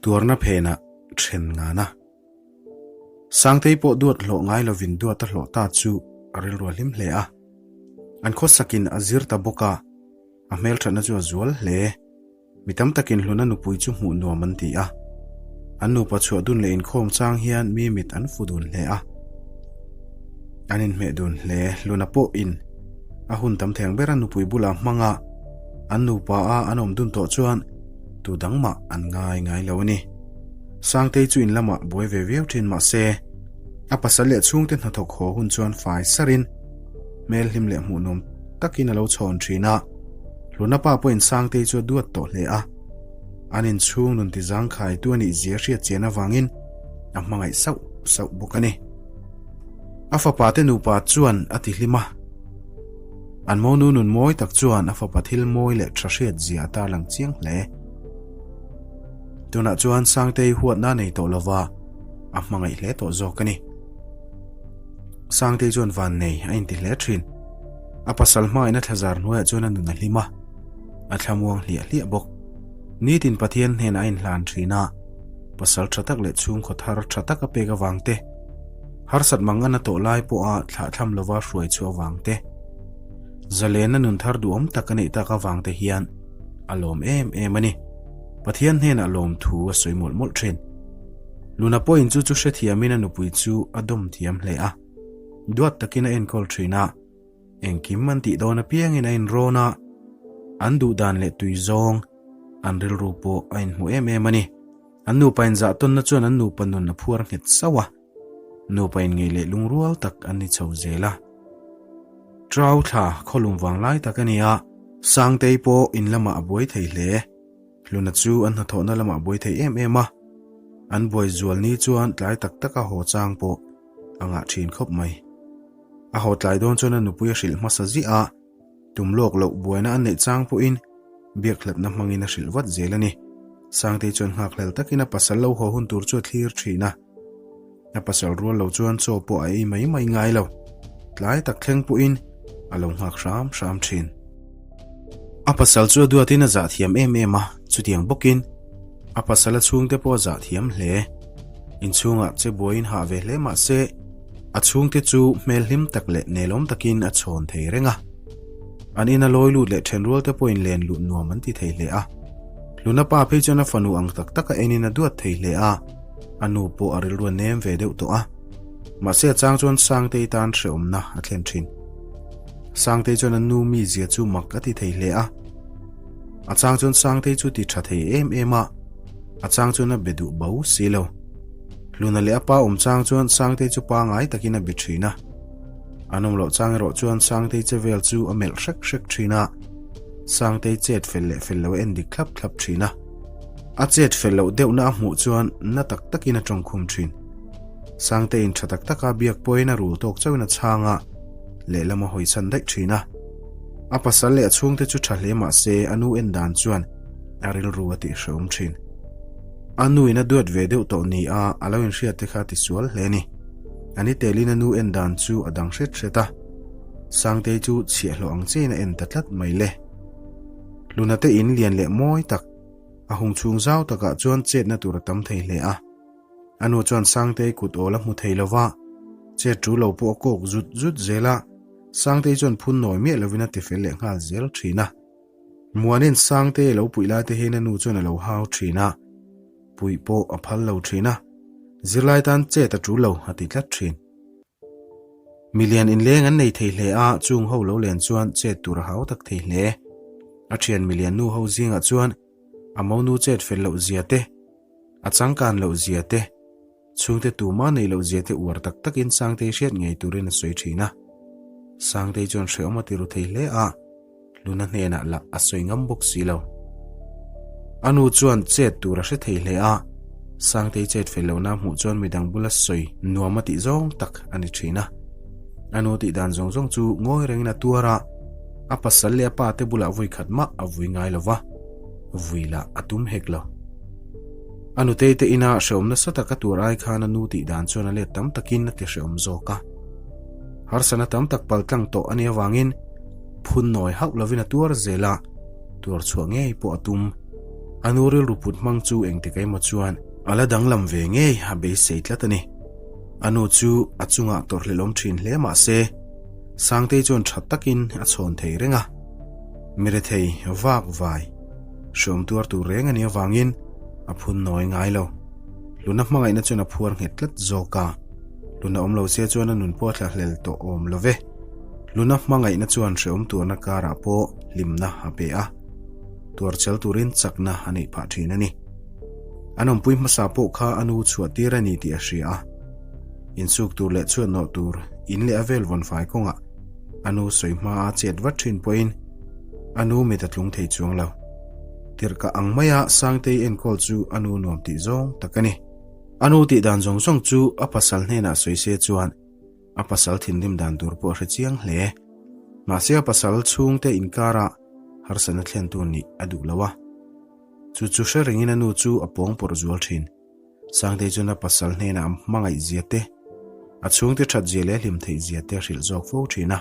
Tuarna phenah then ngana. Sangtei pawh duat hlawh ngai lovin duat a hlawh ta chu a rilru a hlim hle a. An khawsakin a zir ta bawk a, a hmelthatna chu a zual hle. Mi tam takin Hluna nupui chu hmuh nuam an ti a. An nupa chhuah dun leh inkhawm chang hian mi mit an fu dun hle a. An inhmeh dun hle. Hluna pawhin a hun tam theng ber a nupui bulah hmang a, an nupa a an awm dun tawh chuan tu dang mah an ngai ngai lo a ni. Sangtei chu in lamah buai ve viau thin mah se, a pasal leh chhungte hnathawk haw hun chuan fai sarin hmel hlim leh hmuh nuam takin a lo chhawn thin a. Hluna pa pawhin Sangtei chu a duat tawh hle a, an inchhung nun ti zangkhaitu a nih zia hriat chian avangin a hmangaih sauh sauh bawk a ni. A fapa te nupa chuan a ti hlim a, an monu nun mawi tak chuan a fapa thil mawi leh tha hriat zia a tarlang chiang hle. Tunah chuan Sangtei huatna a nei tawh lova, a hmangaih hle tawh zawk a ni. Sangtei chuan van nei a inti hle thin. A pasal hmain a thlazar hnuaiah chuan a nun a hlim a, a thlamuang hliah hliah bawk. Nitin Pathian hnenah a inhlan thin a, pasal tha tak leh chhungkaw thar tha tak a pek avang te, harsat mang an a tawh lai pawha thlahthlam lova hruai chhuah avang te, zalena nun thar duhawm tak a neih tak avang te hian a lawm em em a ni. Pathian hnenah lawmthu a sawi mawlh mawlh thin. Luna pawhin chu chu hrethiamin a nupui chu a dawm thiam hle a. Duat takin a enkawl thin a, engkim an tih dawn apiangin a inrawn a, an duh dan leh tui zawng an rilru pawh a inhmu em em a ni. An nupa inzah tawnna chuan an nupa nun a phuar nghet sauh a, nupa inngeih leh lungrual tak an ni chho zel a. Trau thla khawlum vang lai tak a ni a, Sangtei pawh in lamah a buai thei hle. Hluna chu an hnathawhna lamah a buai thei em em a, an buai zual ni chuan tlai tak taka haw chang pawh a ngah thin khawp mai. A haw tlai dawn chuan a nupui a hrilh hmasa ziah a, tum lawk loh buaina an neih chang pawhin biak hlatna hmangin a hrilh vat zel a ni. Sangtei chuan nghakhlel takin a pasal lo haw hun tur chu a thlir thin a. A pasal rual lo chuan chaw pawh a ei mai mai ngai lo. Tlai tak thleng pawhin a lo nghak hram hram thin. A pasal chu a duatin a zah thiam em em a, chutiang bawkin a pasal a chhungte pawh a zah thiam hle. Inchhungah che buaiin hah ve hle mah se, a chhungte chu hmel hlim tak leh nelawm takin a chhawn thei reng a. An ina lawi lut leh thenrualte pawhin len luh nuam an ti thei hle a. Hluna pa phei chuan a fanu ang tak taka enin a duat thei hle a, a nu pawh a rilru a nem ve deuh tawh a. Mahse a chang chuan Sangtei tan hrehawmna a thlen thin. Sangtei chuan a nu mizia chu mak a ti thei hle a. A chang chuan Sangtei chu ti tha thei em em a, a chang chuan a be duh bo si lo. Hluna leh a pa awm chang chuan Sangtei chu pangai takin a be thin a. An awm loh chang erawh chuan Sangtei che vel chu a melh hrek hrek thin a, Sangtei chet fel leh fel lo a en dik thlap thlap thin a. A chet fel loh deuhna a hmuh chuan na tak takin a tawngkhum thin. Sangteiin tha tak taka biak pawhin a rul tawk chauhin a chhang a, lehlam a hawi chhan daih thin a. A pasal leh a chhungte chu tha hle mah se a nu en dan chuan a rilru a tihhrehawm thin. A nuin a duat ve deuh tawh ni a, a lo inhriat te kha a tisual hle a ni. A ni telin a nu en dan chu a dang hret hret a, Sangtei chu chhiahhlawh ang chiahin a en ta tlat mai le. Hluna te in lian leh mawi tak, a hung chhung zau takah chuan chetna tur a tam thei hle a. A nu chuan Sangtei kut awl a hmu thei lo va, chet ṭu lo pawh a kawk zut zut zel a, Sangtei chuan phun nawi miah lovin a tifel leh nghal zel ṭhin a. Muanin Sangtei a lo puih lai te hian a nu chuan a lo hau ṭhin a, puih pawh a phal lo ṭhin a, zirlai tan chet a ṭul lo a ti tlat ṭhin. Milian inleng an nei thei hle a, chung ho lo len chuan chet tur a hau tak thei hle. A ṭhian milian nu ho zingah chuan a monu chet fel loh zia te, A changkan loh zia te, chhungte tuma neih loh zia te uar tak takin Sangtei hriat ngei turin a sawi thin a. Sangtei chuan hrehawm a ti ru thei hle a, Luna hnenah lah a sawi ngam bawk si lo. A nu chuan chet tur a hre thei hle a, Sangtei chet fel lohna hmuh chuan midang bula sawi nuam a tih zawng tak a ni thin a. A nu tih dan zawng zawng chu ngawi rengin a tuar a, a pasal leh a pa te bulah vawi khat mah a vui ngai lo va. Vui lah a tum hek lo. A nutei te ina hrehawm nasa tak a tuar ai khan a nu tih dan chuan a let tam takin a ti hrehawm zawk a. Harsana tam tak pal tlang tawh a nih avangin phun nawi hauh lovin a tuar zel a, tuar chhuah ngei pawh a tum. A nu rilru put hmang chu engtik emaw chuan a la danglam ve ngei a beisei tlat a ni. A nu chu a chungah tawrhhlelhawm thin hle mah se, Sangtei chuan tha takin a chhawn thei reng a. Mirethei vak vai hreawm tuar tur reng a nih avangin a phun nawi ngai lo. Luna hmangaihna chuan a phuar nghet tlat zawk a. Luna awm lo se chuan a nun pawh a thla hlel tawh awm lo ve. Luna hmangaihna chuan hreawm tuarna karah pawh hlimna a pe a, tuarchel turin chakna a neih phah thin a ni. An awmpui hmasa pawh kha a nu chhuah tir a ni tih a hria a. Insuk tur leh chhuat nawh tur in leh a vel vawn fai kawngah a nu sawi hma a chet vat thin pawhin a nu mit a tlung thei chuang lo. Tirhkah ang maia Sangtei enkawl chu a nu nuam tih zawng tak a ni. A nu tih dan zawng zawng chu a pasal hnenah sawi se chuan a pasal thinrim dan tur pawh a hre chiang hle. Mahse a pasal chhungte inkarah harsatna thlentu nih a duh lo a. Chu chu hre rengin a nu chu a pawng pawrh zual thin. Sangtei chuan a pasal hnenah a hmangaih zia te, a chhungte that zia leh a hlim theih zia te a hrilh zawk fo thin a.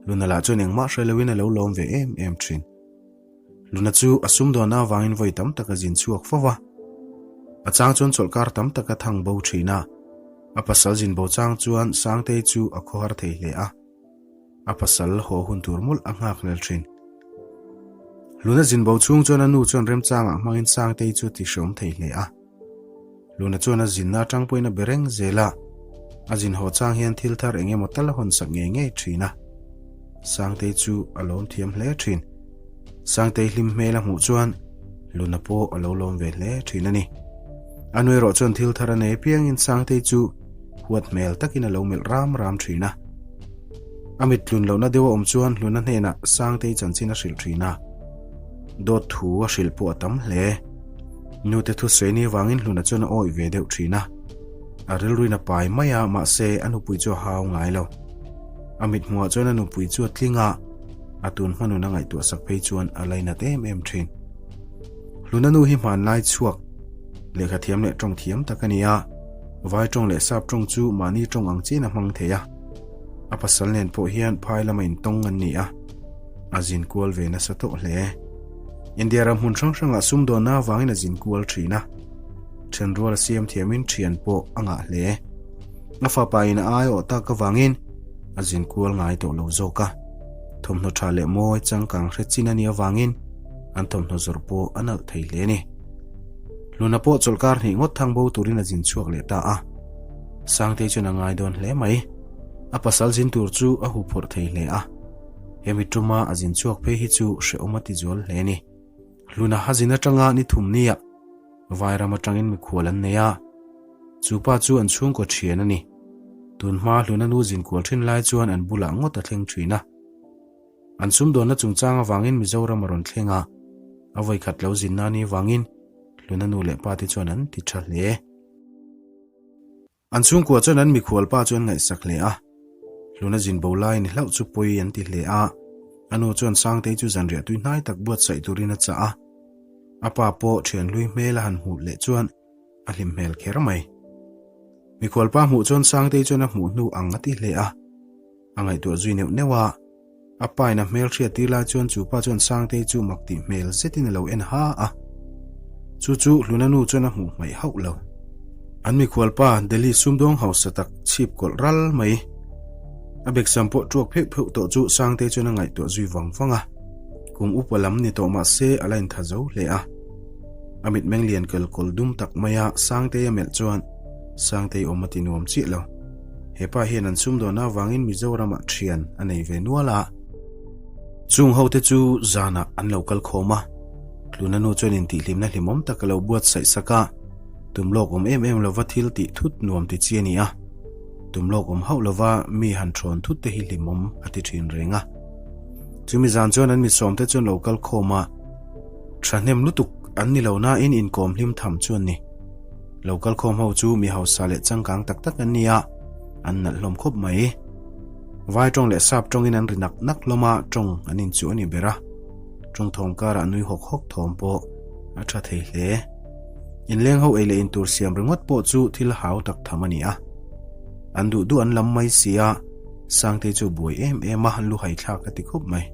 Luna lah chuan engmah hre loin a lo lawm ve em em thin. Luna chu a sumdawnna avangin vawi tam tak a zin chhuak fo va. A chang chuan chawlhkar tam tak a thang bo thin a. A pasal zin bo chang chuan Sangtei chu a khawhar thei hle a. A pasal haw hun tur mawlh a nghak hlel thin. Luna zin bo chhung chuan a nu chuan remchangah hmangin Sangtei chu a tihreawm thei hle a. Luna chuan a zinna atang pawhin a be reng zel a, a zin haw chang hian thil thar eng emaw tal a hawn sak ngei ngei thin a. Sangtei chu a lawm thiam hle thin. Sangtei hlim hmel a hmuh chuan Luna pawh a lo lawm ve hle thin a ni. A nu erawh chuan thil thar a nei apiangin Sangtei chu huat hmel takin a lo melh ram ram thin a. A mit tlun lohna deuh a awm chuan Hluna hnenah Sangtei chanchin a hrilh thin a. Dawt thu a hrilh pawh a tam hle. Nute thusawi ni avangin Hluna chuan a awih ve deuh thin a. A rilruin a pai mai a, mahse a nupui chu a hau ngai lo. A mithmuhah chuan a nupui chu a tling a, a tun hmanun a ngaihtuah sak phei chuan a lainat em em thin. Hluna nu hi hmanlai chhuak, lehkha thiam leh tawng thiam tak a ni a, vai tawng leh sap tawng chu mahni tawng ang chiin a hmang thei a. A pasal nen pawh hian phai lama intawng an ni a, a zin kual ve nasa tawh hle. India ram hmun hrang hrangah sumdawnna avangin a zin kual thin a, thenrual a siam thiamin thian pawh a ngah hle. A fapa in a ai awh tak avangin a zin kual ngai tawh lo zawk a, thawmhnaw tha leh mawi changkang hre chin a nih avangin an thawmhnaw zawrh pawh a nalh thei hle a ni. Hluna pawh chawlhkar hnih ngawt thang bo turin a zin chhuak leh ta a, Sangtei chuan a ngai dawn hle mai. A pasal zin tur chu a huphurh thei hle a. Hemi tuma a zin chhuak phei hi chu hrehawm a ti zual hle a ni. Hluna a zin atanga ni thum nia Vairam atangin mikhual an nei a, chu pa chu an chhungkaw thian a ni. Tun hma Hluna nu zin kual thin lai chuan an bulah ngawt a thleng thin a. An sumdawnna chungchang avangin Mizoram a rawn thleng a, a vawikhat lo zinna ni avangin Hluna nu leh pa te chuan an ti tha hle. An chhungkua chuan an mikhual pa chu an ngaihsak hle a, Hluna zin bo lai ni hlauh chu pawi an ti hle a, a nu chuan Sangtei chu zanriah tui hnai tak buatsaih turin a chah a, a pa pawh thian hlui hmel a han hmuh leh chuan a hlim hmel kher mai. Mikhual pa hmuh chuan Sangtei chuan a hmuh hnu ang a ti hle a, A ngaihtuah zui neuh neuh a, a pa in a hmel hriat tir lai chuan chu pa chuan Sangtei chu mak tih hmel zetin a lo en ha a. Chu chu Hluna nu chuan a hmuh hmaih hauh lo. An mikhual pa Delhi sumdawng hausa tak chhip kawlh ral mai. A beksam pawh tuak pheuh pheuh tawh chu Sangtei chuan a ngaihtuah zui vang vang a. Kum upa lam ni tawh mah se a la intha zo hle a. A mitmeng lian kel kawl dum tak maia Sangtei a melh chuan Sangtei awm a ti nuam chiah lo. He pa hian an sumdawnna avangin Mizoramah thian a nei ve nual a. Chung hote chu zanah an lo kal khawm a, Tluna nu chuan intihhlimna hlimawm tak a lo buatsaih sak a, tum lawk awm em em lova thil tih thut nuam ti chi a ni a, tum lawk awm hauh lova mi han thawn thut te hi hlimawm a ti thin reng a. Chumi zan chuan an misawmte chu an lo kal khawm a, thahnem lutuk an ni lo nain inkawm hlim tham chu an ni. Lo kal khawm ho chu mi hausa leh changkang tak tak an ni a, an nalh hlawm khawp mai. Vai tawng leh sap tawngin an ri nak nak hlawm a, tawng an inchuh a ni ber a. Tawng thawm karah nui hawk hawk thawm pawh a tha thei hle. Inleng ho ei leh in tur siam ringawt pawh chu thil hau tak tham a ni a. An duh duh an lam mai si a, Sangtei chu buai em em a, lu haithlak a ti khawp mai.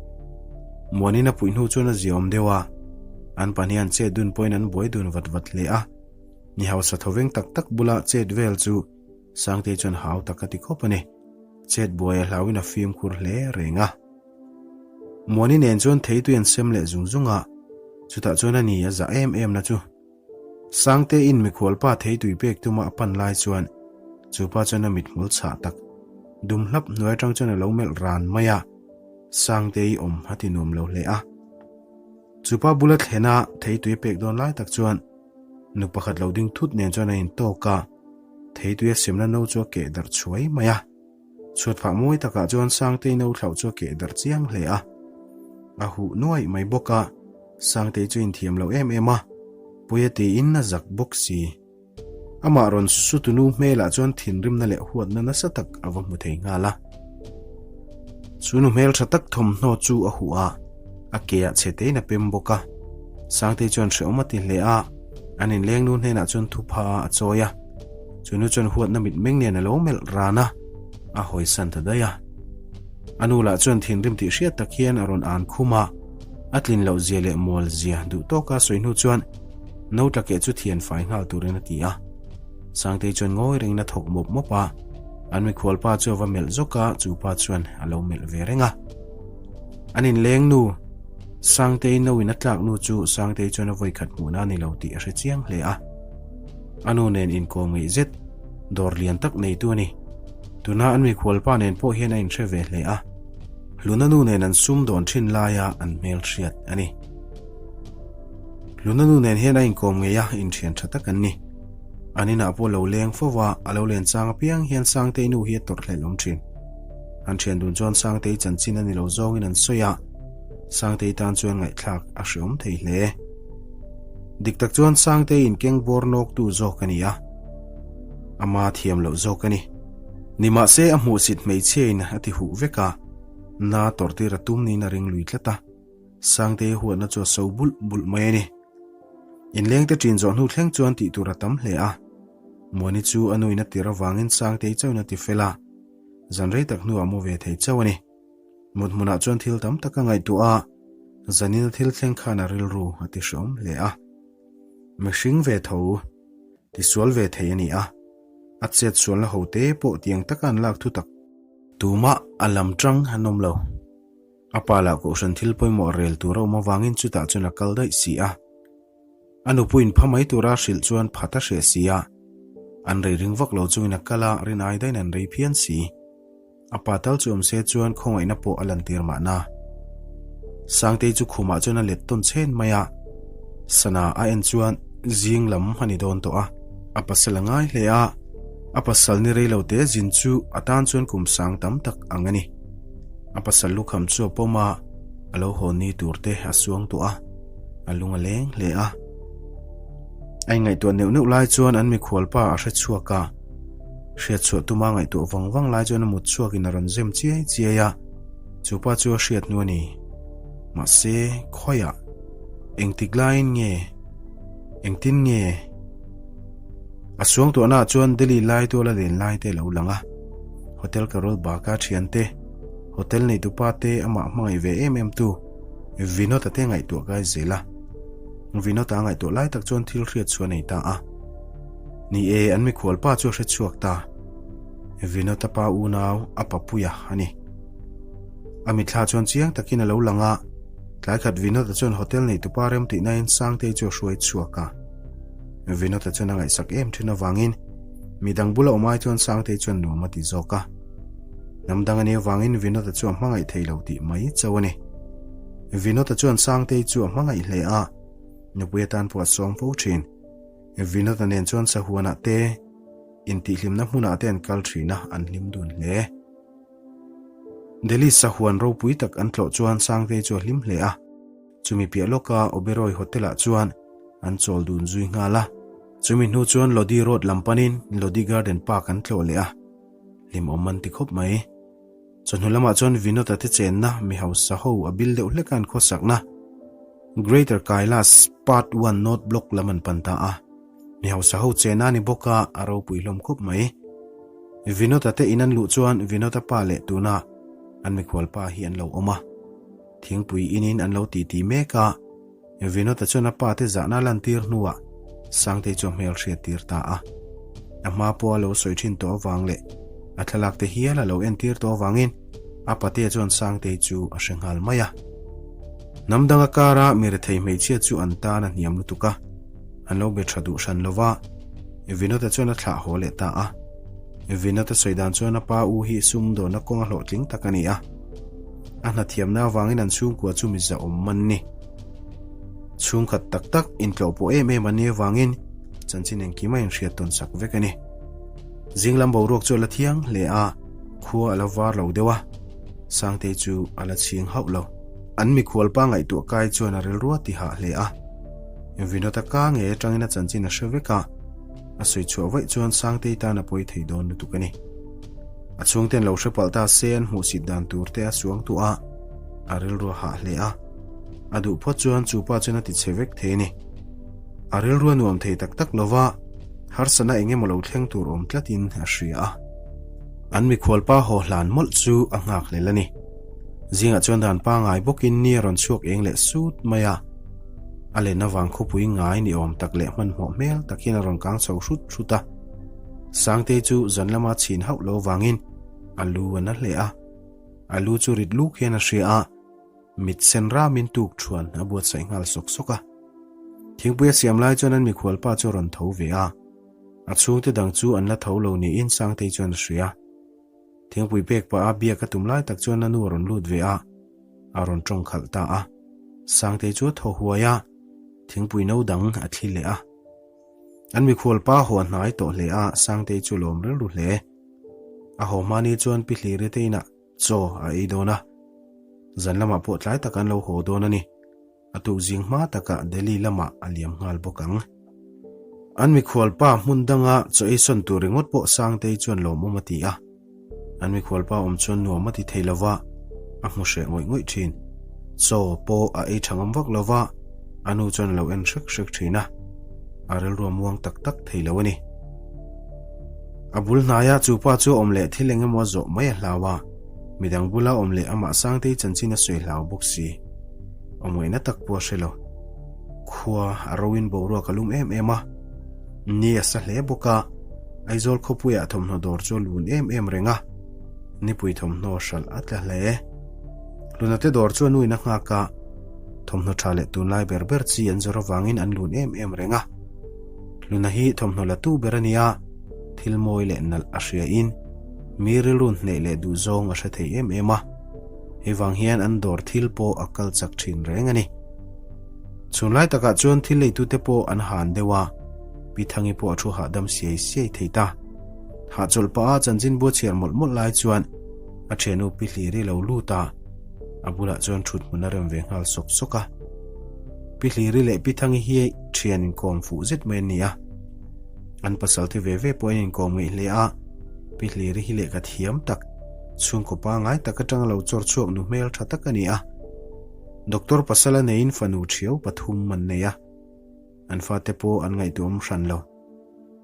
Muanin a puih hnu chuan a ziaawm deuh a. An pahnih an chet dun pawhin an buai dun vat vat hle a. Ni hausa thoveng tak tak bula chet vel chu Sangtei chuan hau tak a ti khawp a ni. Chet buai a hlauin a fimkhur hle reng a. Muani nen chuan theitui an sem leh zung zung a, chutah chuan a ni a zah em em na chu. Sangteiin mikhualpa theitui pek tuma a pan lai chuan chu pa chuan a mithmul chhah tak dum hlap hnuai atang chuan a lo melh ran mai a, Sangtei awm a ti nuam lo hle a. Chu pa bula thlena theitui pek dawn lai tak chuan nu pakhat lo ding thut nen chuan a intawk a, theitui a semna no chu a keh darh chhuai mai a. Chhuatphah mawi takah chuan Sangtei no thlauh chu a keh darh chiang hle a. A huh nuaih mai bawk a, Sangtei chu inthiam lo em em a, Puia tiin a zak bawk si. Amah rawn sutunu hmelah chuan thinrimna leh huatna nasa tak a va hmu thei nghal a. Chu nu hmeltha tak thawmhnaw chu a huh a, a keah chhe tein a pem bawk a. Sangtei chuan hrehawm a ti hle a, an inleng nu hnenah chuan thupha a chawi a. Chu nu chuan huatna mitmeng nen a lo melh ran a, a hawisan ta daih a. A nu lah chuan thinrim tih hriat tak hian a rawn an khum a, a tlin loh zia leh mual zia duh tawka sawi hnu chuan no tla keh chu thian fai nghal turin a ti a. Sangtei chuan ngawi rengin a thawk mawp mawp a, an mikhual pa chu a va melh zawk a, chu pa chuan a lo melh ve reng a. An inleng nu, Sangtei no in a tlak nu chu Sangtei chuan a vawikhat hmuhna a ni lo tih a hre chiang hle a. A nu nen inkawm ngeih zet, dawr lian tak neitu a ni. Tuna an mikhualpa nen pawh hian a inhre ve hle a, Hluna nu nen an sum dawn thin laia an hmel hriat a ni. Hluna nu nen hian a inkawm ngeih a, inthian tha tak an ni. An inah pawh lo leng fo va, a lo len chang apiang hian Sangtei nu hi a tawrh hlelh awm thin. An thian dun chuan Sangtei chanchin a ni lo zawngin an sawi a, Sangtei tan chuan ngaihthlak a hreawm thei hle. Dik tak chuan Sangtei inkeng bawr nawktu zawk a ni a, ama thiam loh zawk a ni. Nimahse a hmuhsit hmeichhiain a ti huh vek a, na tawrhtir a tum niin a ring lui tlat a, Sangtei huatna chu a so bulh bulh mai a ni. Inlengte ṭin zawh hnu thleng chuan tih tur a tam hle a, Muani chu a nuin a tir avangin Sangtei chauhin a ti fel a, zan rei tak hnuah a mu ve thei chauh a ni. Mut hmunah chuan thil tam tak a ngaihtuah a, zanina thil thleng khan a rilru a ti hreawm hle a. Mihring ve tho, tisual ve thei a ni a, a chet sualna ho te pawh tiang taka an lak thu tak. Tumah a lam tang an awm lo. A pa lah kohhran thil pawimawh rel tur a awm avangin chutah chuan a kal daih si a. A nupuiin pha mai tura hrilh chuan phat a hreh si a, an rei ring vak lo chungin a kal a, rin ai daihin an rei phian si. A pa tal chu awm se chuan khawngaihna pawh a lantir mahna. Sangtei chu khumah chuan a let tawn chhen mai a, sana a en chuan zing lam a ni dawn tawh a. A pasal a ngai hle a, a pasal ni rei lo te zin chu a tan chuan kum sang tam tak ang a ni. A pasal lukham chu a pawm a, a lo haw ni tur te a suang tawh a, a lung a leng hle a. A inngaihtuah neuh neuh lai chuan an mikhualpa a hre chhuak a. Hriatchhuah tuma ngaihtuah vang vang lai chuan a mut chhuakin a rawn zem chiai chiai a, chu pa chu a hriat hnu a ni. Mahse, khawiah? Engtik laiin nge? Engtin nge? A suangtuahnaah chuan Delhi lai tuala len lai te a lo lang a, Hotel Karol Bagh-a thiante, hotel neitupa te amah hmangaih ve em em tu Vinod-a te ngaihtuah kai zel a. Vinod-a a ngaihtuah lai tak chuan thil hriatchhuah a nei ta a. Ni e, an mikhual pa chu a hre chhuak ta. Vinod-a pa unau a papuia a ni. A mitthla chuan chiang takin a lo lang a, tlai khat Vinod-a chuan hotel neitupa remtihnain Sangtei chu a hruai chhuak a. Vinod-a chuan a ngaihsak em thin avangin midang bula awm ai chuan Sangtei chuan nuam a ti zawk a. Hnam dang a nih avangin Vinod-a chu a hmangaih thei lo tih mai chauh a ni. Vinod-a chuan Sangtei chu a hmangaih hle a, nupui atan pawh a sawm fo thin. Vinod-a nen chuan sahuanah te, intihhlimna hmunah te an kal thin a, an hlim dun hle. Delhi sahuan ropui tak an tlawh chuan Sangtei chu a hlim hle a, chumi piah lawka Oberoi Hotel-ah chuan an chawl dun zui nghal a. Chumi hnu chuan Lodi Road lam panin Lodi Garden Park an tlawh leh a, hlimawm an ti khawp mai. Chawhnu lamah chuan Vinod-a te chenna mi hausa ho a bil deuh hlek a an khawsakna Greater Kailash Part One North Block lam an pan ta a. Mi hausa ho chenna a ni bawk a, a ropui hlawm khawp mai. Vinod-a te in an luh chuan Vinod-a pa leh tuna an mikhual pa hi an lo awm a. Thingpui inin an lo titi mek a. Vinod-a chuan a pa te zahna a lantir hnuah Sangtei chu a hmel hriat tir ta a. A hma pawh a lo sawi thin tawh avang leh a thlalak te hial a lo entir tawh avangin a patea chuan Sangtei chu a hre nghal mai a. Hnam danga kara mi rethei hmeichhia chu an tan a hniam lutuk a, an lo be tha duh hran lo va, Vinod-a chuan a thlah haw leh ta a. Vinod-a sawi dan chuan a pa u hi sumdawnna kawnga hlawhtling tak a ni a. A hnathiamna avangin an chhungkua chu mi zahawm an ni. Chhungkhat tak tak intlawh pawh em em an nih avangin chanchin engkim a inhriat tawn sak vek a ni. Zing lam boruak chu a la thiang hle a, khua a la var lo deuh a, Sangtei chu a la chhing hauh lo. An mikhual pa ngaihtuah kai chuan a rilru a ti hah hle a. Vinod-a ka ngei atangin a chanchin a hre vek a, a sawi chhuah vaih chuan Sangtei tan a pawi thei dawn lutuk a ni. A chhungten lo hre palh ta se an hmuhsit dan tur te a suang tuah a, a rilru a hah hle a. A duh phawt chuan chu pa chuan a ti chhe vek thei a ni. A rilru a nuam thei tak tak lo va, harsatna eng emaw lo thleng tur awm tlatin a hria a. An mikhual pa haw hlan mawlh chu a nghak hlel a ni. Zingah chuan dan pangai bawkin ni a rawn chhuak eng leh sut mai a. A len avang khawpui ngai ni awm tak leh hmanhmawh hmel tak hian a rawn kang chho hrut hrut a. Sangtei chu zan lama chhin hauh lo vangin a lu a na hle a. A lu chu rit luk hian a hria a, mit sen ramin tuk thuan a buatsaih nghal sawk sawk a. Thingpui a siam lai chuan an mikhual pa chu a rawn tho ve a. A chhungte dang chu an la tho lo niin Sangtei chuan a hria. Thingpui pek pah a biak a tum lai tak chuan a nu a rawn lut ve a, a rawn tawng khalh ta a. Sangtei chu a thaw huai a, thingpui no dang a thli leh a. An mikhual pa haw a hnai tawh hle a, Sangtei chu lawm rilru hle. A haw hma ni chuan Pi Hliri te inah chaw a ei dawn a, zan lamah pawh tlai tak an lo haw dawn a ni. A tuk zing hma takah Delhi lamah a liam nghal bawk ang. An mikhual pa hmun danga chaw ei sawn tur ringawt pawh Sangtei chuan lawmawm a ti a. An mikhual pa awm chuan nuam a ti thei lo va, a hmu hreh ngawih ngawih thin. Chaw pawh a ei tha ngam vak lo va, a nu chuan a lo en hrek hrek thin a. A rilru a muang tak tak thei lo a ni. A bul hnaia chu pa chu a awm leh thil eng emaw a zawh mai a hlau a, midang bula awm leh amah Sangtei chanchin a sawi hlau bawk si. Awmngaihna tak pawh a hre lo. Khua a roin boruak a lum em em a, ni a sa hle bawk a, Aizawl khawpuiah thawmhnaw dawr chu a lun em em reng a, nipui thawmhnaw hralh a tla hle. Lunate dawr chu a nuin a nghak a, thawmhnaw tha leh tunlai ber ber chi an zawrh avangin an lun em em reng a. Luna hi thawmhnaw la tu ber a ni a, thil mawi leh nalh a hriain mi rilru hneh leh duhzawng a hre thei em em a. Hei vang hian an dawr thil pawh a kal chak thin reng a ni. Chhun lai takah chuan thil leitute pawh an han deuh a, Pi Thangi pawh a thu hahdam siai siai thei ta. Hahchawlh pah a chanchinbu a chhiar mawlh mawlh lai chuan a thiannu Pi Hliri lo lut a, a bulah chuan thut hmun a rem ve nghal sawk sawk a. Pi Hliri leh Pi Thangi hi thian inkawm fuh zet mai an ni a. An pasalte ve ve pawh an inkawm ngeih hle a, Pi Hliri hi lehkha thiam tak, Chhungkaw pangngai tak atanga lo chawr chhuak nu hmel tha tak a ni a. Doctor pasal a neiin fanu thiau pathum an nei a. An fate pawh an ngaihtuahawm hran lo.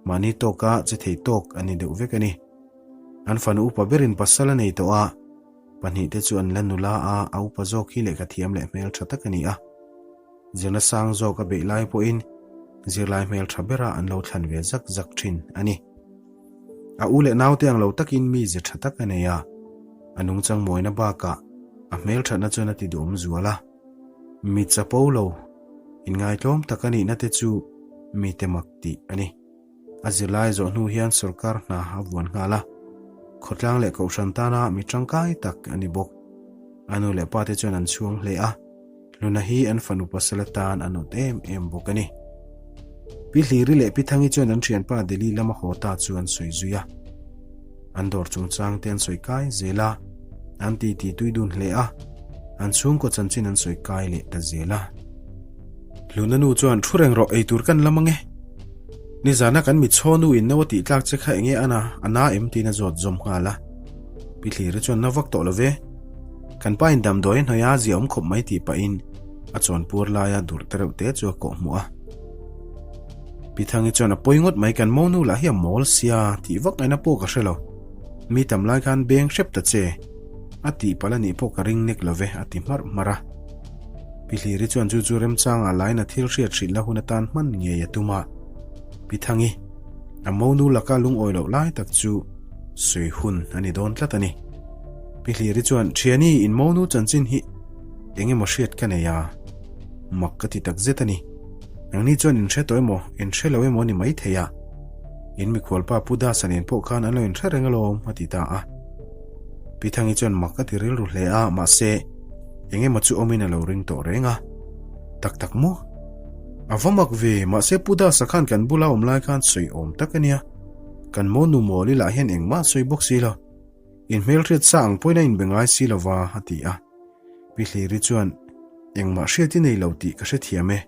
Mahni tawka che thei tawk an ni deuh vek a ni. An fanu upa berin pasal a nei tawh a, pahnihte chu an la nula a, a upa zawk hi lehkha thiam leh hmel tha tak a ni a. Zirna sang zawk a beih lai pawhin zirlai hmel tha bera an lo thlan ve zak zak thin a ni. A u leh naute ang lo takin mi ze tha tak a nei a, a nungchang mawina bakah a hmelthatna chuan a ti duhawm zual a. Mi chapo lo, inngaitlawm tak a nihna te chu mite mak tih a ni. A zirlai zawh hnu hian sorkar hna a vuan nghal a, khawtlang leh kohhran tana mi tangkai tak a ni bawk. A nu leh pa te chuan an chhuang hle a. Luna hi an fanu pasal atan a nawt em em bawk a ni. Pi Hliri leh Pi Thangi chuan an thianpa Delhi lama haw ta chu an sawi zui a. An dawr chungchang te an sawi kai zel a, an titi tui dun hle a, an chhungkaw chanchin an sawi kai leh ta zel a. Luna nu chuan thu reng rawh eitur kan lam ange. Nizana kan mitchhaw nu in no a tih tlak che kha enge ana, a na em tiin a zawt zawm nghal a. Pi Hliri chuan na vak tawh lo ve. Kan pa in damdawi a hnawih a, zia awm khawp mai tih pahin a chawnpur laia dur te reuh te chu a kawh hmuh a. Pi Thangi chuan a pawi ngawt mai kan monu lah hi a mawl sia tih vak ngaihna pawh ka hre lo. Mi tam lai khan beng hrep ta che. A tih palh a nih pawh ka ring nek lo ve a ti hmarh hmarh a. Pi Hliri chuan chu chu remchangah lain a thil hriat hrilhna hun atan hman ngei a tum a. Pi Thangi, a monu laka lungawi loh lai tak chu sawi hun a ni dawn tlat a ni. Pi Hliri chuan, Thiani, in monu chanchin hi eng emaw hriat ka nei a, mak ka ti tak zet a ni. Nangni chuan in hre tawh emaw, in hre lo emaw ni mai thei a. In mikhualpa Pu Dasa nen pawh khan an lo inhre reng alawm, a ti ta a. Pi Thangi chuan mak a ti rilru hle a, mahse, eng emaw chu awmin a lo ring tawh reng a. Tak tak maw? A va mak ve, mahse Pu Dasa khan kan bula awm lai khan sawi awm tak a nia. Kan monu mawl i lah hian engmah a sawi bawk si lo. In hmelhriat sa ang pawhin a inbe ngai si lo va, a ti a. Pi Hliri chuan, Engmah hriat i nei lo tih ka hrethiam e.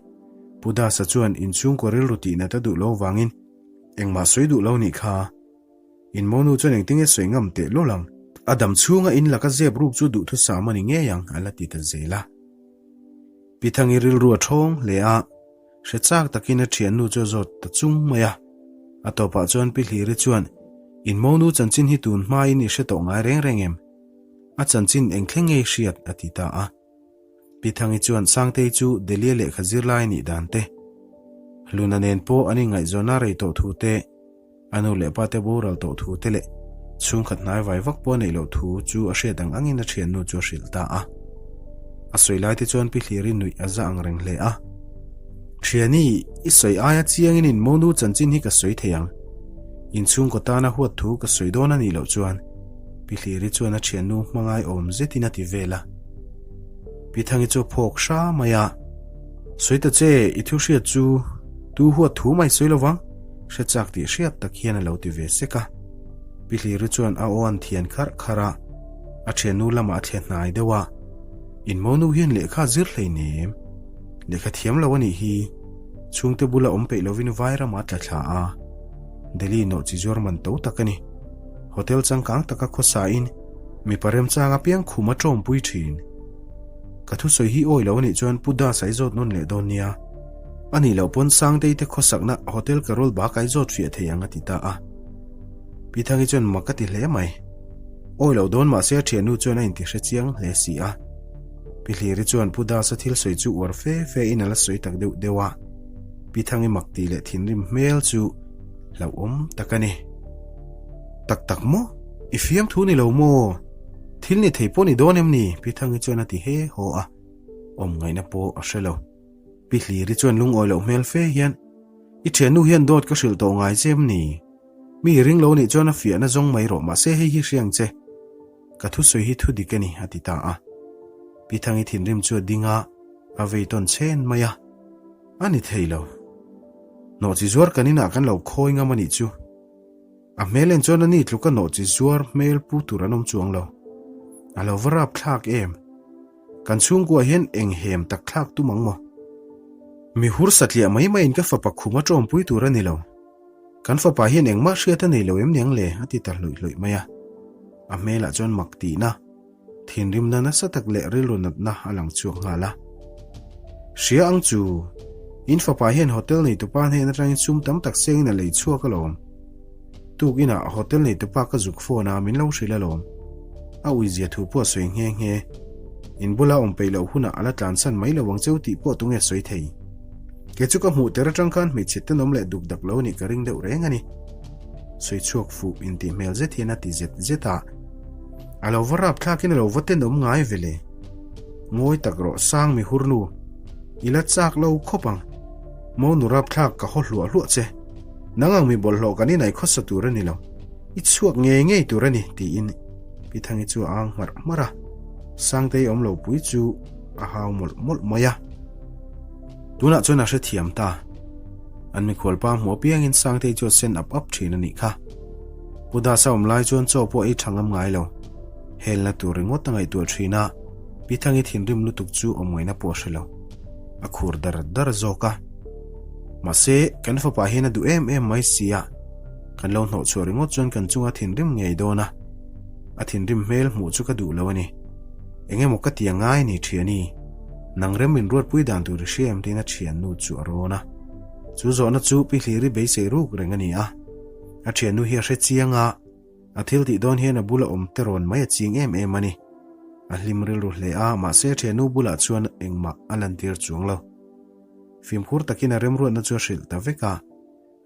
Pu Dasa chuan inchhungkaw rilru tihnat a duh lo vangin engmah sawi duh lo nih kha. In monu chuan engtinge sawi ngam teh lawlh ang. A dam chhunga in laka zep ruk chu duhthusam a ni ngei ang, a la ti ta zel a. Pi Thangi rilru a thawng hle a, hre chak takin a thiannu chu a zawt ta chung mai a. A tawpah chuan Pi Hliri chuan, In monu chanchin hi tun hmain i hre tawh ngai reng reng em? A chanchin eng thleng ngei hriat? a ti ta a. Pi Thangi chuan Sangtei chu Delhi-a lehkha zirlai nih dan te, Hluna nen pawh an inngaihzawn a rei tawh thu te, a nu leh pa te boral tawh thu te leh chhungkhat hnai vai vak pawh a neih loh thu chu a hriat ang angin a thiannu chu a hrilh ta a. A sawi lai te chuan Pi Hliri nuih a za ang reng hle a. Thiani, i sawi aia chiangin in monu chanchin hi ka sawi thei ang. Inchhungkaw tana huat thu ka sawi dawn a nih loh chuan Pi Hliri chuan a thiannu hmangai awm zetin a ti vel a. Pi Thangi chu a phawk hra mai a, Sawi ta che, i thu hriat chu tu huat thu mai sawi lovang, hre chak tih hriat tak hian a lo ti ve sek a. Pi Hliri chuan a aw an thian kharh kharh a, a thiannu lamah a thlia hnai deuh a, In monu hian lehkha a zir hleinem, lehkha thiam lo a nih hi, chhungte bula awm peih lovin vai ramah a tla thla a, Delhi nawh chi zuar man to tak a ni. Hotel changkang taka khawsain mipa remchang apiang khum a tawmpui thin. Ka thusawi hi awi lo anih chuan Pu Das a i zawt nawn leh dawn nia. A nih loh pawn Sangtei te khawsakna Hotel Karol bak a i zawt fiah thei ang a ti ta a. Pi Thangi chuan mak a ti hle mai. Awi loh dawn mahse a thiannu chuan a inti hre chiang hle si a. Pi Hliri chuan Pu Das a thil sawi chu uar fe fe in a la sawi tak deuh deuh a. Pi Thangi mak tih leh thinrim hmel chu hlauhawm tak a ni. Tak tak maw? I fiamthu ni lo maw? Thil ni thei pawh ni dawn em ni? Pi Thangi chuan a ti he haw a, awm ngaihna pawh a hre lo. Pi Hliri chuan lungawi loh hmel fe hian, I thiannu hian dawt ka hrilh tawh ngai che em ni? Mi i ring lo nih chuan a fiahna zawng mai rawh mahse hei hi hria ang che. Ka thusawi hi thu dik a ni, a ti ta a. Pi Thangi thinrim chu a ding a, a vei tawn chhen mai a. A ni thei lo. Nawhchi zuar kan inah kan lo khawi ngam a nih chu. A hmel en chuan a ni tluka nawhchi zuar hmel pu tur an awm chuang lo. A lo va rap thlak em? Kan chhungkua hian eng hem tak thlak tum ang maw? Mi hur satliah mai maiin ka fapa khum a tawmpui tur a ni lo. Kan fapa hian engmah hriat a nei lo em niang le? a ti ta hlawih hlawih mai a. A hmelah chuan mak tihna. Thinrimna nasa tak leh rilru natna a lang chhuak nghal a. Hria ang chu, in fapa hian hotel neitupa hnen atangin sum tam tak sengin a lei chhuak alawm. Tuk inah hotel neitupa ka zuk phone a, min lo hrilh alawm. A uizia thu pawh a sawi nghe nghe. In bula awm peih loh hunah a la tlansan mai lo ang cheu tih pawh tunge sawi thei. Kei chu ka hmuh ter atang khan hmeichhe tenawm leh duk dak lo nih ka ring deuh reng a ni. Sawi chhuak fuh intih hmel zet hian a ti zet zet a. A lo va rap thlakin a lo va tenawm ngai ve le. Ngawi tak rawh sang mi hurnu. I la chak lo khawp ang. Monu rap thlak ka haw hluah hluah che. Nang ang mi bawlhhlawh kan inai khawsa tur a ni lo. I chhuak ngei ngei tur a ni tiin Pi Thangi chu a ang hmarh hmarh a. Sangtei awm lo pui chu a hau mawlh mawlh mai a. Tunah chuan a hrethiam ta. An mikhualpa hmuh apiangin Sangtei chu a sen ap ap thin a nih kha. Pu Dasa awm lai chuan chaw pawh ei tha ngam ngai lo. Helna tur ringawt a ngaihtuah thin a, Pi Thangi thinrim lutuk chu awm ngaihna pawh a hre lo. A khur dar dar zawk a. Mahse, kan fapa hian a duh em em mai si a, kan lo hnawh chhuah ringawt chuan kan chunga thinrim ngei dawn a. A thinrim hmel hmuh chu ka duh lo a ni. Eng emaw ka ti a ngai ni thiani? Nang rem min ruatpui dan tur i hria em tiin a thiannu chu a rawn a. Chu zawhna chu Pi Hliri beisei ruk reng a ni a. A thiannu hi a hre chiang a, a thil tih dawn hian a bula awm te rawn mai a ching em em a ni. A hlim rilru hle a, mahse thiannu bulah chuan engmah a lantir chuang lo. Fimkhur takin a remruatna chu a hrilh ta vek a,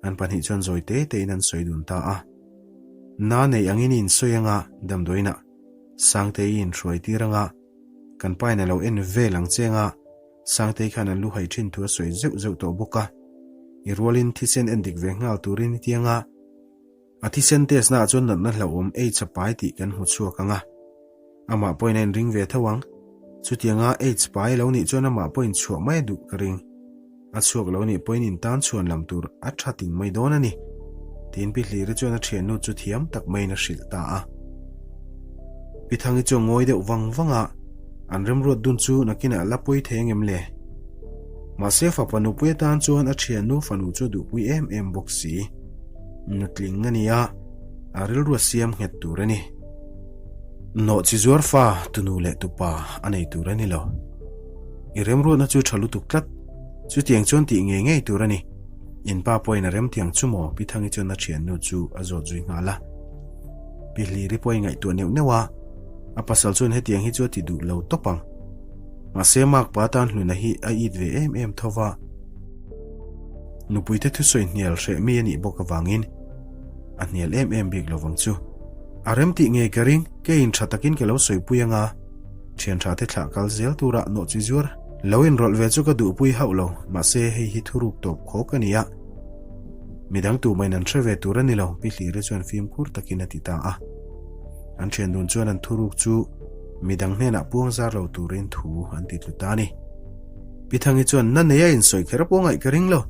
an pahnih chuan zawi te tein an sawi dun ta a. Na nei angin i insawi anga damdawiinah Sangtei i inhruai tir anga kan pain a lo en vel ang che anga Sangtei khan an lu hai thin thu a sawi zeuh zeuh tawh bawk a, i rualin thisen en dik ve nghal turin i ti anga A thisen test naah chuan natna hlauhawm AIDS a pai tih kan hmu chhuak ang a. Amah pawhin a inring ve tho ang. Chutianga AIDS pai lo nih chuan amah pawhin chhuah mai a duh ka ring. A chhuak lo nih pawhin intan chhuan lam tur a tha ting mai dawn a ni. Tiin Pi Hliri chuan a thiannu chu thiam tak maiin a hrilh ta a. Pi Thangi chu a ngawi deuh vang vang a, an remruat dun chu nakinah a la pawi thei angem le? Mahse fapa nupui atan chuan a thiannu fanu chu a duhpui em em bawk si. Nutling a ni a, a rilru a siam nghet tur a ni. Nawh chi zuar fa tunu leh tupa a nei tur a ni lo. I remruatna chu tha lutuk tlat, chutiang chuan tih ngei ngei tur a ni. In pa pawhin a remtiang chu maw? Pi Thangi chuan a thiannu chu a zawt zui nghal a. Pi Hliri pawh a ingaihtuah neuh neuh a, a pasal chuan hetiang hi chu a ti duh lo tawp ang. Mahse Makpa tan hluna hi a it ve em em tho va. Nupuite thusawi hnial hreh mi a nih bawk avangin a hnial em em bik lovang chu. A rem tih ngei ka ring, keiin tha takin ka lo sawipui anga, thian tha te thlah kal zel tura nawh chi zuar lo inrawlh ve chu ka duhpui hauh lo, mahse hei hi thuruk tawp khawk a ni a. Midang tumahin an hre ve tur a ni lo, Pi Hliri chuan fimkhur takin a ti ta a. An thian dun chuan an thuruk chu midang hnenah puang zar lo turin thu an ti tlu ta a ni. Pi Thangi chuan na nei a insawi kher pawh ngaih ka ring lo.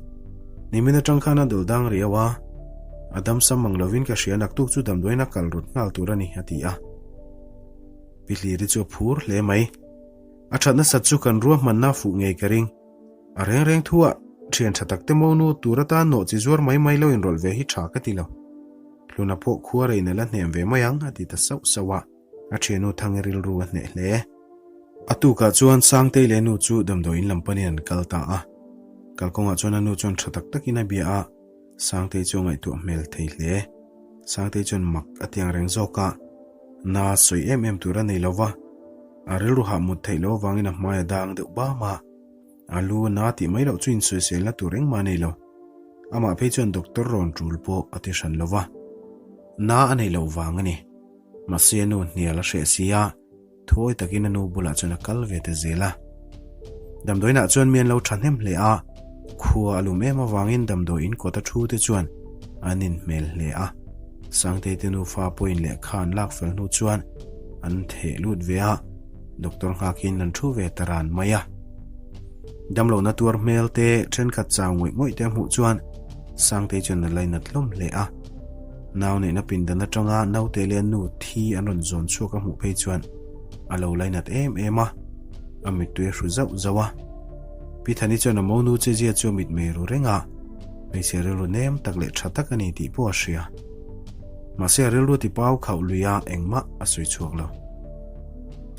Nimin atang khan a dul dang riau a, a dam sam mang lovin ka hria naktuk chu damdawiin a kal rut nghal tur a ni a ti a. Pi Hliri chu a phur hle mai. A that nasat chu kan ruahmanna fuh ngei ka ring. A reng reng thu ah thian tha tak te monu tur atan nawh chi zuar mai mai lo inrawlh ve hi tha ka ti lo. Hluna pawh khua rein a la hnem ve mai ang a ti ta sauh sauh a. A thiannu Thangi rilru a hneh hle. A tukah chuan Sangtei leh nu chu damdawiin lam panin an kal ta a. Kalkawngah chuan a nu chuan tha tak takin a bia a, Sangtei chu a ngaihtuah hmel thei hle. Sangtei chuan mak a tiang reng zawk a, na sawi em em tur a nei lo va, a rilru hah mut theih loh avangin a hmai a dang deuh bam a. A lu a na tih mai loh chu insawiselna tur engmah a nei lo. Amah phei chuan doctor rawn tul pawh a ti hran lo va, na a nei loh vang a ni. Mahse a nu hnial a hreh si a, thuawi takin a nu bulah chuan a kal ve ta zel a. Damdawiinah chuan mi an lo thahnem hle a, khua a lum em avangin damdawiin kawta thu te chuan an inhmel hle a. Sangtei te nufa pawhin lehkha an lak fel hnu chuan an theh lut ve a, doctor nghakin an thu ve ta ran mai a. Damlohna tuar hmel te thenkhat chau ngawih ngawih te a hmuh chuan Sangtei chuan a lainat hlawm hle a. Nau neihna pindan atanga naute leh a nu thi an rawn zawn chhuak a hmuh phei chuan a lo lainat em em a, a mittui a hru zauh zauh a. Pi Thani chuan a monu che zia chu a mitmei ru reng a, hmeichhe rilru nem tak leh tha tak a ni tih pawh a hria. Mahse a rilru ti pau khauh lui a, engmah a sawi chhuak lo.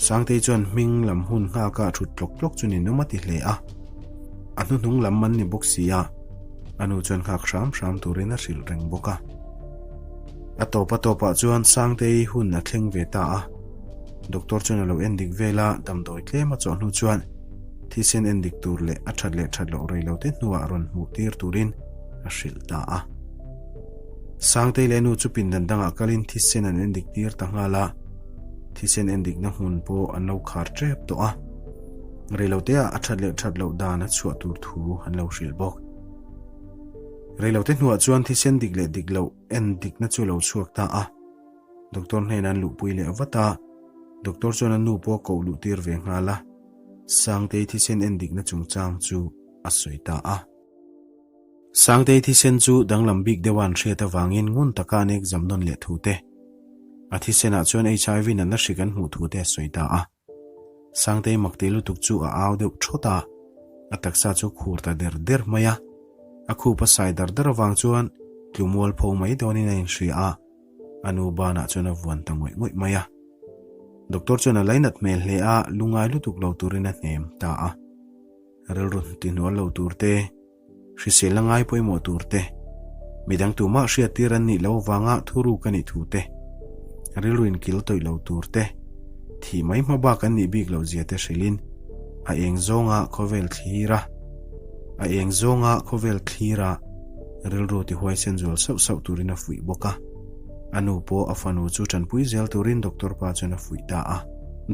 Sangtei chuan hming lam hun nghaka a thut tlawk tlawk chu ninawm a ti hle a, a hnuhnung lam an ni bawk si a, A nu chuan nghak hram hram turin a hrilh reng bawk a. A tawp a tawpah chuan Sangtei hun a thleng ve ta a. Doctor chuan a lo en dik vel a, damdawi tlem a chawh hnu chuan thisen en dik tur leh a that leh that loh rei lo te hnuah rawn hmuh tir turin a hrilh ta a. Sangtei leh nu chu pindan dangah kalin thisen an en dik tir ta nghal a. Thisen en dikna hmun pawh an lo khar tep tawh a. Reiloteah a that leh that loh dan a chhuah tur thu an lo hrilh bawk. Reilote hnuah chuan thisen dik leh dik loh en dikna chu a lo chhuak ta a. Doctor hnenah an luhpui leh vat a, doctor chuan a nu pawh a koh luh tir ve nghal a. Sangtei thisen en dikna chungchang chu a sawi ta a. Sangtei thisen chu danglam bik deuha an hriat avangin ngun taka an exam nawn leh thu te, a thisenah chuan HIV natna hrik an hmuh thu te a sawi ta a. Sangtei makte lutuk chu a au deuh thawt a, a taksa chu khur ta der der mai a. A khup a sai dar dar avang chuan tlu mual pho mai dawnin a inhria a, a nu banah chuan a vuan ta ngawih ngawih mai a. Doctor chuan a lainat hmel hle a, lungai lutuk lo turin a hnem ta a. Rilru tihnual lo tur te, hriselna ngai pawimawh tur te, midang tumah hriattir an nih loh avanga thuruk a nih thu te, rilru inkil tawih lo tur te, Thih mai hma bak an nih bik loh zia te hrilhin a eng zawnga khawvel thlir a, a eng zawnga khawvel thlir a rilru ti huaisen zual sauh sauh turin a fuih bawk a. A nu pawh a fanu chu tanpui zel turin doctor pa chuan a fuih ta a.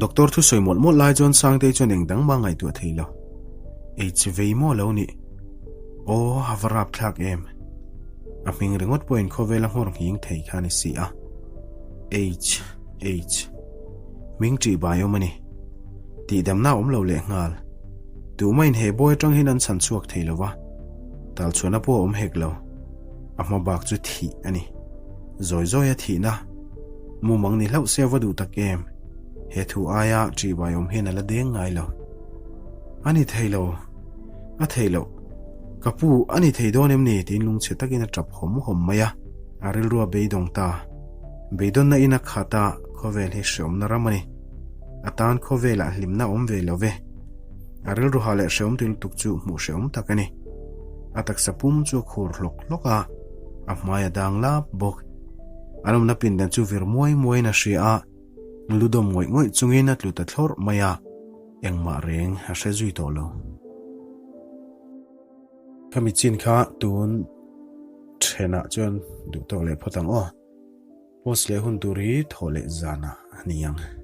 Doctor thusawi mawlh mawlh lai chuan Sangtei chuan eng dang mah ngaihtuah thei lo. Ei chi vei maw lo nih? Aw, a va rap thlak em? A hming ringawt pawhin khawvel a nghawr nghing thei kha a ni si a. H. H. Hming ṭih bai awm a ni. Tihdamna a awm lo leh nghal. Tumahin he bawi aṭang hian an chhan chhuak thei lo va, talchhuahna pawh a awm hek lo. A hma bak chu thih a ni. Zawi zawi a thihna. Mumang ni hlauh se a va duh tak em? He thu aia ṭih bai awm hian a la deng ngai lo. A ni thei lo. A thei loh. Ka pu, a ni thei dawn em ni? tiin lungchhe takin a ṭap hawm hawm mai a. A rilru a beidawng ta. Beidawnna in a khat a, khawvel hi hreawmna ram a ni. A tan khawvelah hlimna awm ve lo ve. A rilru ha leh hreawm ti lutuk chu hmuh hreawm tak a ni. A taksa pum chu a khur hlawk hlawk a, a hmai a dang lap bawk. An awmna pindan chu vir muai muaiin a hria a, ludawm ngawih ngawih chungin a tlu ta thlawrh mai a, engmah reng a hre zui tawh lo. Khami chin kha tun thenah chuan duh tawk leh phawt ang aw. Post leh hun tur hi thawh leh zanah a ni ang.